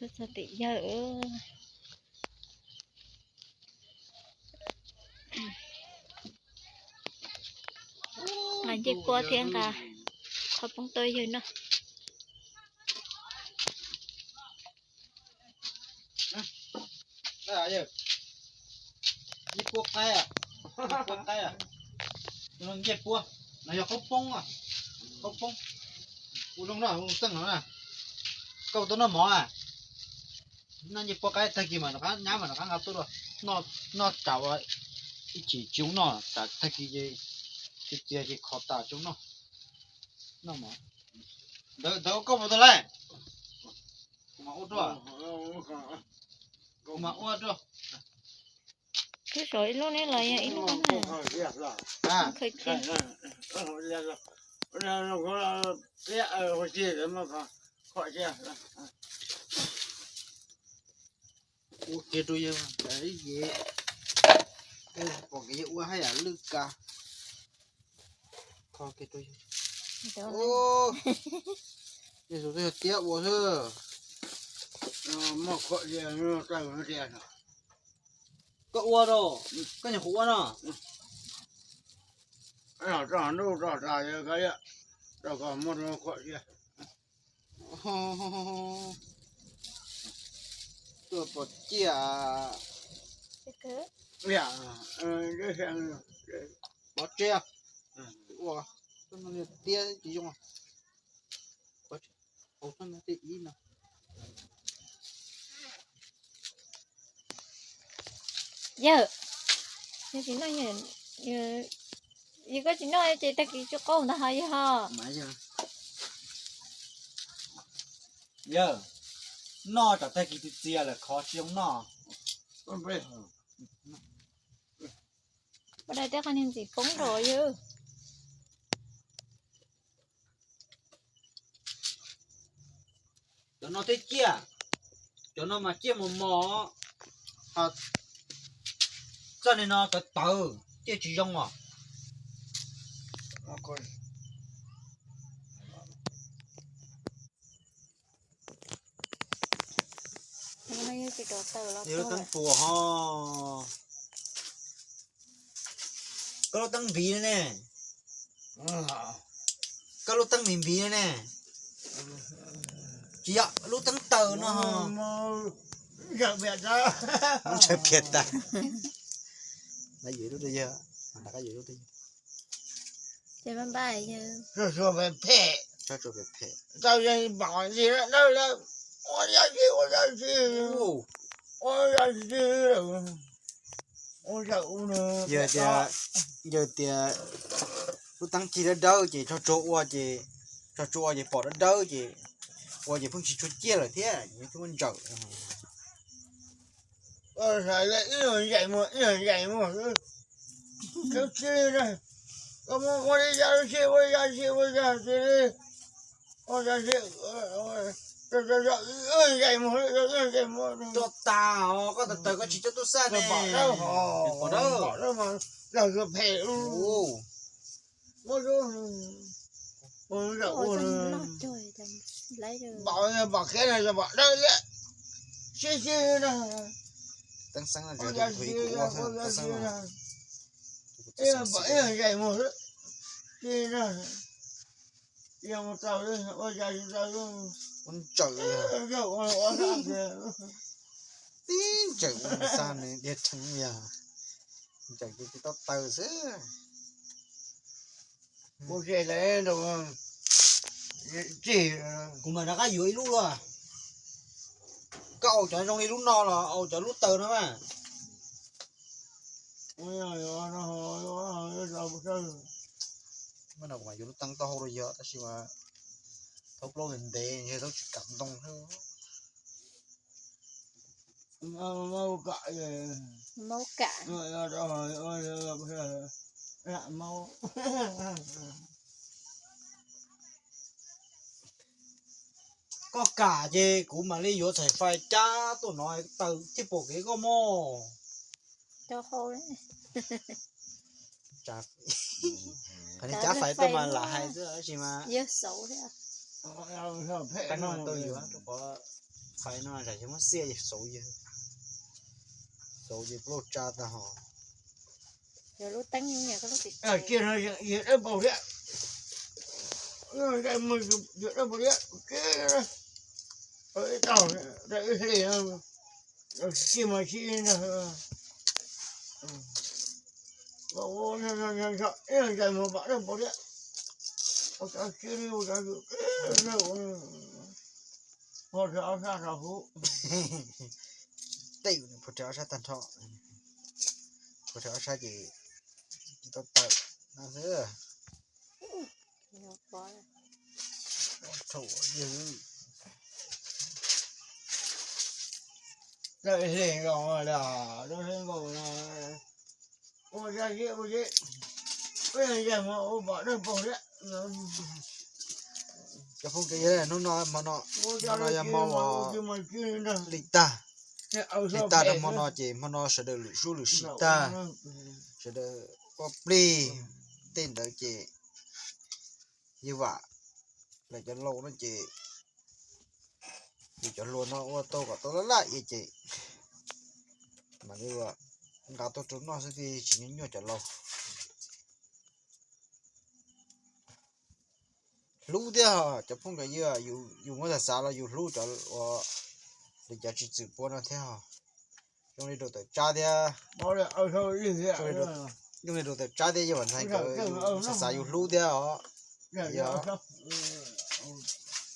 Txog tim yawg, nqa ncej puab thiab nqa qhov poob tau yawg noj. Ncej puab qaib, ncej puab, no yog qaub poob, qaub poob. Ua zoo no, ua txeej no na. Koj tau noj mov a? Noj ncej puab qaib, tag kis mas rov qab nyab mas rov qab nqa tuaj rau noj, tsam ua ib chim tsis zoo noj, tsam tag kis ces txias ces kho tas tsis zoo noj. Noj mov ntawd, ntawd koj puas tau lawm? Kuv mam ua rau, kuv mam ua rau. Twb sov ib lub ne los yog ib lub na. Ua kiag rau yawg, pom kev yawg ua haj yam lwj kawg. Kho kiag rau yawg. Yawg xav tiab ua xwb. Koj ua rau, koj nyuam qhuav ua no. Tuaj pom ciaj. Pov tseg, ua tiab tsis zoo. Yawg, yog tsis noj, yog koj tsis noj ces tag kis tsis qaub ntag ho yog. Yawg, noj tsam tag kis txias lawm khov tsis zoo noj. Pov dais tej qhov niag ntxim poob rau yawg. Cov no thiab ciaj, cov no mas ciaj mos mos, ho txoj niag no tawv tawv ciaj tsis zoo os. Yog lub teeb puas ho. Koj lub teeb npiv ne. Koj lub teeb npiv npiv ne. Tsis yog lub teeb taws no. Ntshai phiaj tas. Yuav lub rau yawg, rov qab yuav lub rau yawg. Ces pab npaj yawg. Tau yeej pom ntsis dawb lawm. Ua yog tsis ua yog tsis, ua yog tsis. Yawg tias, yawg tias lub teeb cig dawb dawb ces tso tsuag ua ces, tso tsuag ua ces pom dawb dawb ces, ua ces pheej tsis tshua ciaj lawm thiab, yog twb muab ntsawm. Ib nyuag ncaim muag, ib nyuag ncaim muag xwb. Koj muab ua li yog tsis ua yog tsis ua yog tsis li. Rau tas os, koj tawv tawv koj tsis coj tuaj xaj ne. Pom dawb, pom dawb mas yog phem. Pom khiav no yog pom dawb liam. Sib sib no. Teeb xeeb no, teeb xeeb no. Ib nyuag ncaim muag xwb. Ib nyuag mus tau ua cas tsis tau. Ua ntsawm, tib ntsawm ua xaj nws dhia rheev yog ntsawm ces tsis tau taws xwb. Ua ke lawm rau, kuv mam rov qab yuav ib lub luaj. Koj au cov zoo li lub no los au cov lub taws no mas. Mas no kuv mam yuav lub teeb taub hau rau yog tab sis mas thaub plaub ntev ntev yog thaub tsis kam ntoo thiab. Koj kam ces kuv mam li yuav txhais fais cab tuaj no taws thiaj pom kev koj mog. Qhov niag cab fais tuaj mas lam hais xwb tab sis mas yog xauv thiab. Qee no mas tau yuav rau qhov Fais no tsam yog muab xiaj xauv yawg, xauv ces plaub tsa tag hos. Yog lub teeb, yog lub tim, cia no yawg dawb paug thiab, nqaij muag yawg dawb paug thiab, ib tauj ib hlis, cia mas cia, ib nqaij muag pam dawb paug thiab, cia li ua, ua rau ob sab rau huv. Tej phuav rau ob sab tag nrho, phuav rau ob sab ces tsis tau tawm no xwb. Thaum yawg, hle nkaus, hle nkaus no, ua zaj zeb ua zeb, ua zaj ua pom dawb paug thiab. Cov phooj cov ywg, hnub no hmo no, hmo no yog hmo li tag, li tag rau hmo no ces hmo no sawv daws lwm sub lwm sim tag, sawv daws ua plig. Tej ntawd ces yawg Vam lawv cov laus no ces yus cov hluas no ua tau kom tau laj laj ces mam li nqa tuaj rau noj xwb, tsis nyuaj nyuaj cov laus. Hlub thiab os cov phooj cov ywg, yus muab xav xav los yus hlub cov uas li cov tsis txwm pua no thiab os. Zoo li rau tawm tsab thiab, zoo li rau tawm tsab thiab yawg Vam Ntxhais nkawd, yus xav xav yus hlub thiab os. Yog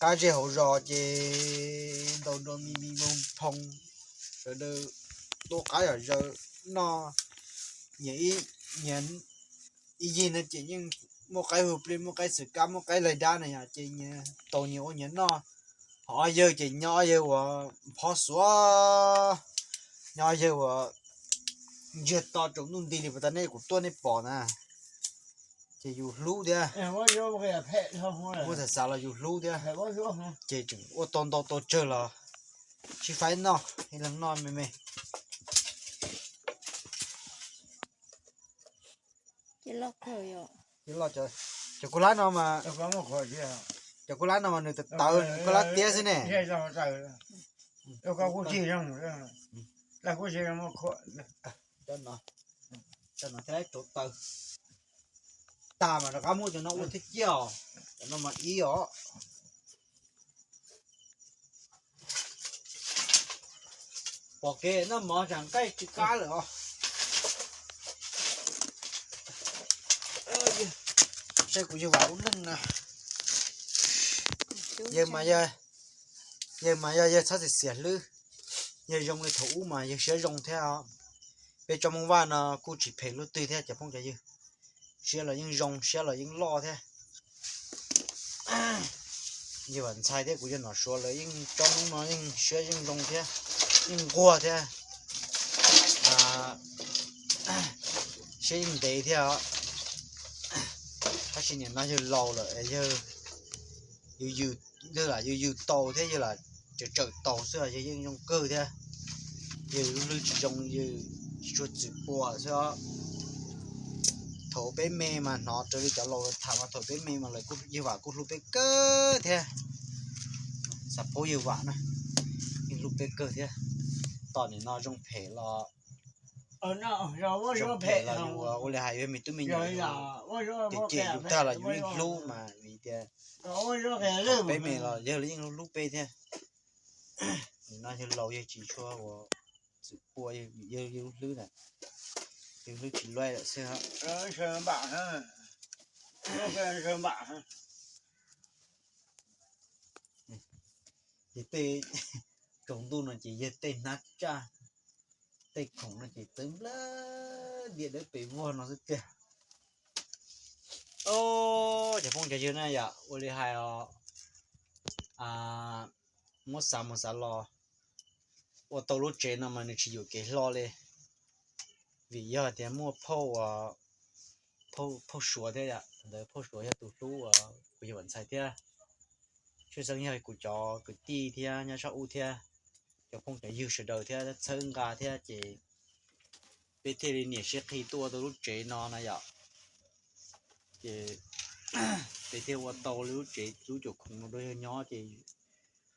qab zej hauv zos ces ntaus nrov mi mi npoo phoo, sawv daws tuaj qab zom zaws noj. Nyias ib, nyias ib yig no ces yeej muaj qaib hu plig, muaj qaib xwm kab, muaj qaib laig dab na yom, ces nyias tau nyias ua nyias noj. Ho ob yawg ces nyob ob yawg uas phob xuav, nyob ob yawg uas ntsiag to tsaus ntuj nti li puas tas nej kuv tuaj nej pom na. Ces yus hlub thiab, muab xav xav los yus hlub thiab, ces tseem ua tau ntau tau tsawg los sib faib noj, ib leeg noj me me. Cov kuj lab no mas, cov kuj lab no mas nws tawv tawv, nws kuj lab tiab xwb ne. Cov no thiab rauv taws tag mas rov qab muab cov no ua thiab ciaj os. Cov no mas ib os. Pom kev noj mov tsam nqaij tsis qab lawm os. Saib kuv yawg Vam lub neej na. Yawg mas yog, yawg mas yog yawg txhob txiav xiam hlwb. Yawg zoo li thaum ub mas yawg siab zoo thiab os. Peb tsob Hmoob Vaj no kuj tsis phem luaj twg thiab cov phooj cov ywg. Siab los yeej zoo, siab los yeej loj thiab. Yawg Vam Ntxhais thiab kuv yawg Nom Suav lawv yeej tsob Hmoob no yeej siab yeej zoo thiab, yeej nquag thiab, siab yeej ntev thiab os. Tab sis nim no yawg laus lawm, yawg, yawg lam yws yws tau thiab yawg lam tsawm tsawm tau xwb, yawg yeej zoo kawg thiab. Yawg lub hlwb tsis zoo, yawg tsis tshua txwm pua xwb os. Thaum peb me mas hnov raws li cov laus lawv tham mas thaum peb me mas lawv kuj, yawg Vam kuj hlub peb kawg thiab. Xav paub yawg Vam na, yeej hlub peb kawg thiab. Tom nim no zoo phem los, zoo phem los yus ua li hais yus me tub me nyuam, ces cem yus tag los yus yeej hlub mas vim tias peb me los yawg yeej hlub hlub peb thiab. Nim no yawg laus yawg tsis tshua ua txwm pua, yawg lub hlwb na, yawg hlwb tsis luaj lawm xwb. Yawg tej, tsaus ntuj no ces yawg tej hnab tsaj, tej khoom no ces txawv nplawg diam dawb pes vog no xwb tiag. Cov phooj cov ywg na yom, ua li hais os, muab xav mus xav los, ua tau lub tsev no mas nws tsis yuam kev hlo li, vim yog tias muaj phauj, phauj Suav thiab yom, ntawd phauj Suav yog tus hlub uas kuv yawg Vam Ntxhais thiab. Tshwj xeeb yog kuv cov kwv tij thiab nyob sab ub thiab, cov phooj cov ywg sawv daws thiab txhawb nqa thiab ces peb thiaj li niam sib qhi tuaj ua tau lub tsev no na yom. Ces peb thiaj ua tau li lub tsev lub cuam khoom no rau yawg nyob ces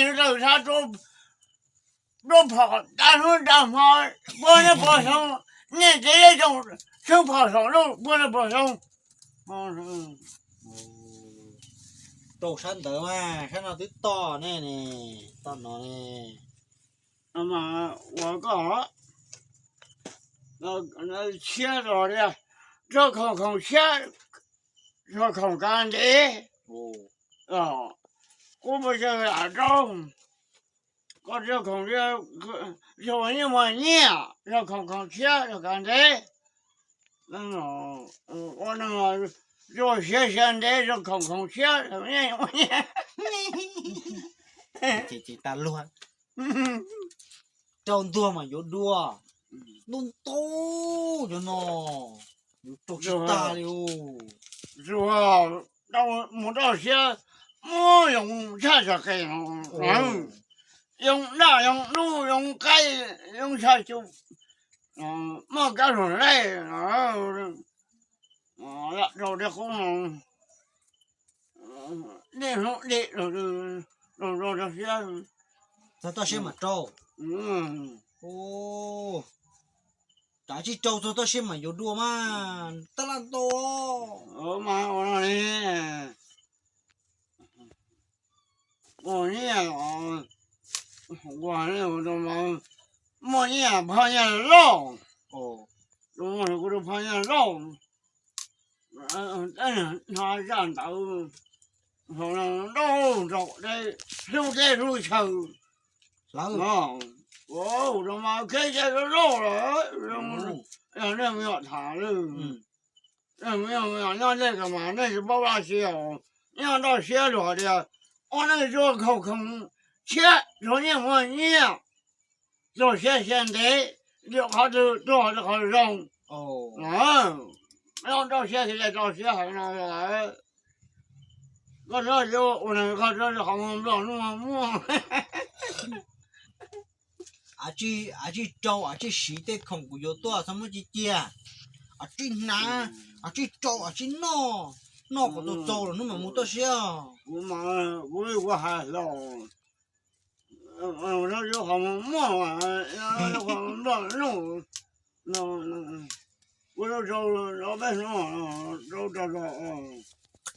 nqes rau sab rau phom tas hnub tas hmo, puag neb puag xyoo, nej tsev yeej tsoom tsheej phom saum ntuj puag neb puag xyoo. Rau sab ntawd mas sab no twb toj ne, toj no ne. Mas ua koj tshiab los tias, rau khoom khoom tshiab, rau khoom kav ntev. Kuv puas tsaws lam rau, koj rau khoom, rau nyiaj muag nyiaj, rau khoom khoom tshiab rau kav ntev. Ua neeg rau siav siav ntev, rau khoom khoom tshiab rau nyiaj muag nyiaj. Ces tas luag, rau ntuag mas yuav dua, ntuj ntuj cov no yuav rau tsis tag li. Mus rau siab muab yoov tshaj tshaj qe, yoov daj yoov dub yoov qaib yoov tshaj cu, muaj kab lug laij, lam rau tej qub no, dej hnub dej los rau siab, txog toj siab mas rau. Kav tsij rau txog toj siab mas yuav dua mas tab laj ntau. Mas ua no li, ua nyiaj, ua, muaj nyiaj phaj nyiaj loj, kuv rau phaj nyiaj loj, hnav zaj ntawd, nrauj nraum hlub teb hlub chaw, ua rau mas kheb cai loj loj lawm, nej me nyuam tham lawm. Nyob nej ko mas nej tsis paub dab tsi os, nyob rau siab luag tias ua neej rau khoom khoom tshiab, rau nyiaj muag nyiaj, rau siab siab ntev, rau qhov twg rau qhov zoo. Nyob rau siab, rau siab heev no. Koj txhob ua neeg, koj txhob qhov muag nplog hnub muaj. Av tsij rau, av tsij siv tej khoom kuv yuav tuaj txhob muab cia cia. Av tsij hnav, av tsij rau, av tsij noj, noj kom tau txaus los hnub mam mus toj siab. Kuv mas, kuv, kuv hais hlo, qhov muag muaj, qhov nplog noj, kuv rau rau peb hnub, rau rau rau.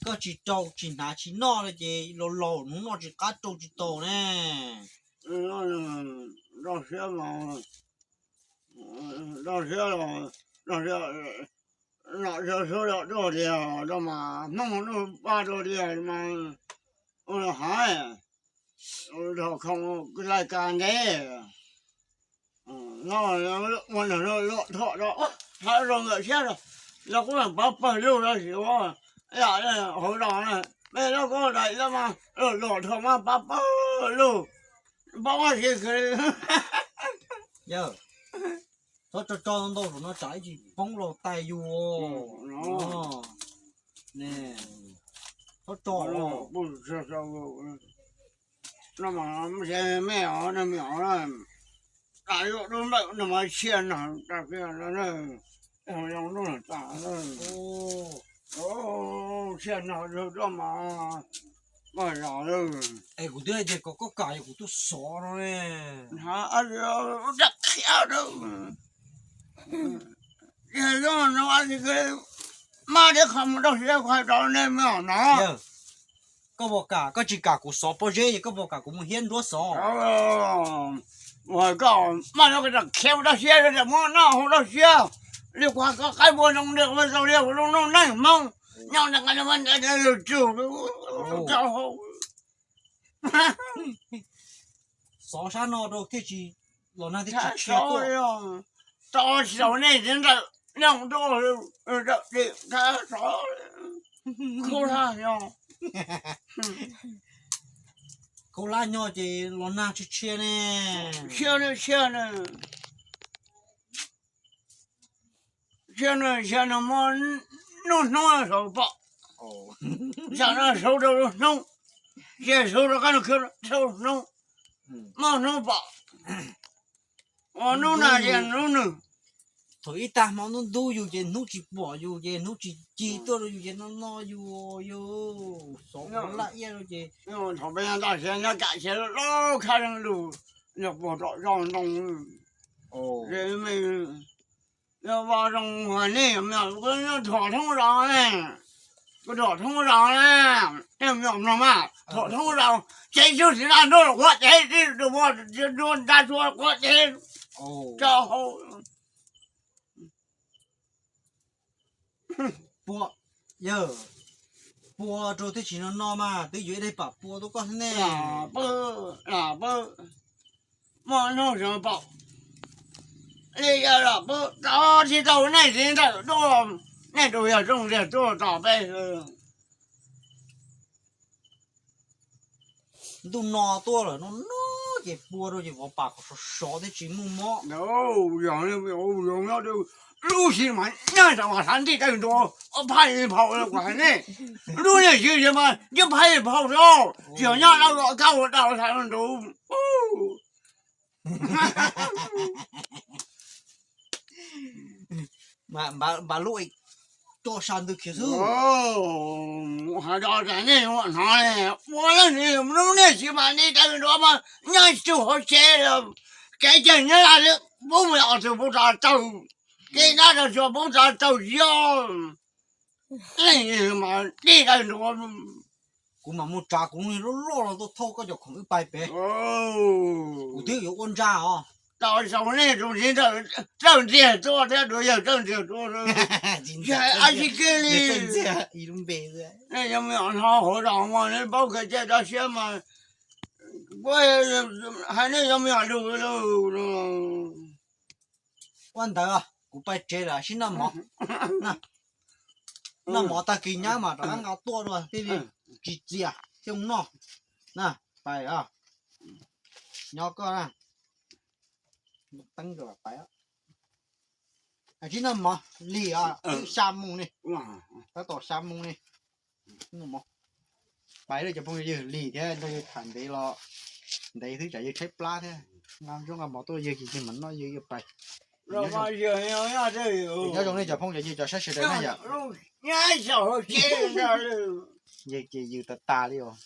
Koj tsis rau tsis hnav tsis noj li ces laus laus hnub noj tsis qab rau tsis tau ne. Rau siab mas, rau siab los, rau siab, nom siab suab los rau tiag rau mas Hmoob noj paj rau tiag mas, ua los hais, ua los khoom lais kas ntev no, ua no los thom rau, thov rau nkawd siab rau, los kuj pab pawg lug los sis ua yam hauv zos na, peb lub koj daim loj mas los thov mas pab pawg lug, pab mas si kis. Yawg, txhob tso tso ntau ntau saum no tsam ib tsis poob los tais yus. Txhob tso. No mas me os, no me os, tas yuav dub npawm no mas sia no tas kiag no, zoo lub tas, sia no zoo roj mas, mas zos. Es kuv twb hais tias kom koj kam, yog kuv tuaj xov no ne. Raj khiav rau, yog zoo no, maj thiab qhov mus rau siab qhov rau nej me os no. Koj puas kam, koj tsis kam kuv xov pob zeb, koj puas kam kuv mus hiab nruab xov? Ua koj maj no koj khiav mus rau siab, muab noj hauv rau siab, li kuv hais koj qaib npua zoo li, ua zoo li kuv zoo noob neej Hmoob nyob nram qab lug tsum, xov sab no rau thiaj tsis los nag thiaj tsis khiav tuaj. Tau tsis tau nej txiv ntawm nej mus tuaj, khub hlab nyo, khub hlab nyo ces los nag tsis tshia ne. Tshia ne, tshia ne. Tshia no, tshia no muab nub hnub saud pom, tshia no saud rau hnub, tshia saud rau kab nus khw saud hnub, muab hnub pom, ua hnub na tshia hnub nws. Thaum ib tag hmo ntub ntub yus ces hnub tsis pom yus ces hnub tsis ci tuaj rau yus ces no no yus, yus xov laj iab rau ces thaum peb nyob toj siab nyob kam siab loj khab leej lus, yog puag tom zoj ntoo, yog vaj zoo hais nej, kuv thov thoob zos ne, kuv thov thoob zos na, nej mloog mas thov thoob zos, tsev tsuj txiv naj ntuj quav tsev, tib tug muaj nruab nrab tsuag quav tsev, tso hau. Pua, yawg, pua rau thiaj tsis no no mas twb yuav ib daim pam pua tuaj koj xwb ne. Muaj hnub sawv pom li yawg los pab tau tsis tau nej txiv ntawm tuaj, nej tus yawg Tooj Ntiag tuaj tos peb. Ntuj no tuaj lawm no no ces pua rau ces vov pas kom sov sov thiab tsis muaj mob. Yog, yog nyob lub si mas nyob tau mas xav nti taw ntua, ob phaij phau kuv hais nej, lub niag yws mas nyob phaij phau rau, tsis yog nyob dab los kab ua dab xav ntuv. Npaj lub tso sa ntws khiav xwb. Hais rau nej hnov, ua lub niag tsis mas nti taw ntua mas nyob tsis tug hauv tsev, kev cai nyob laj li, pub mus os tug pub tso taug, kev dab rau tsuas pub tso taug yog. Mas nti taw ntua. Kuv mam mus tsav kuv lub loj los tuaj thauj koj cov khoom wb pais pem. Kuv twb yuav ua ntsa os. Tau sau nej tus txiv ntawm Txawj Ntxiag tuaj thiab tus yawg Txawj Ntxiag tuaj, ab tsi kiag li. Nej cov me nyuam no hauv zos mas nej paub kev cai rau siab mas, hais nej cov me nyuam lus lus. Ua ntawd kuv pais tsev lawm sib noj mov. Noj mov tag kis nyab mas rov qab nqa tuaj dua thiaj li tsis txias thiaj noj. Na, pais os. Nyob koj na. Teeb rau pais. Sib noj mov lig os, twb xya moo ne. Tab tom xya moo ne. Pais lawm cov phooj ywg, lig thiab nrog yawg tham ntev los ntev xwb tsam yawg tshaib plab thiab. Nqa zaub nqa mov tuaj yawg ces yawg mam noj yawg yuav pais. Nyob zoo nej cov phooj cov ywg cov saib sawv daws na yom. Yawg ces yws tas tas li os.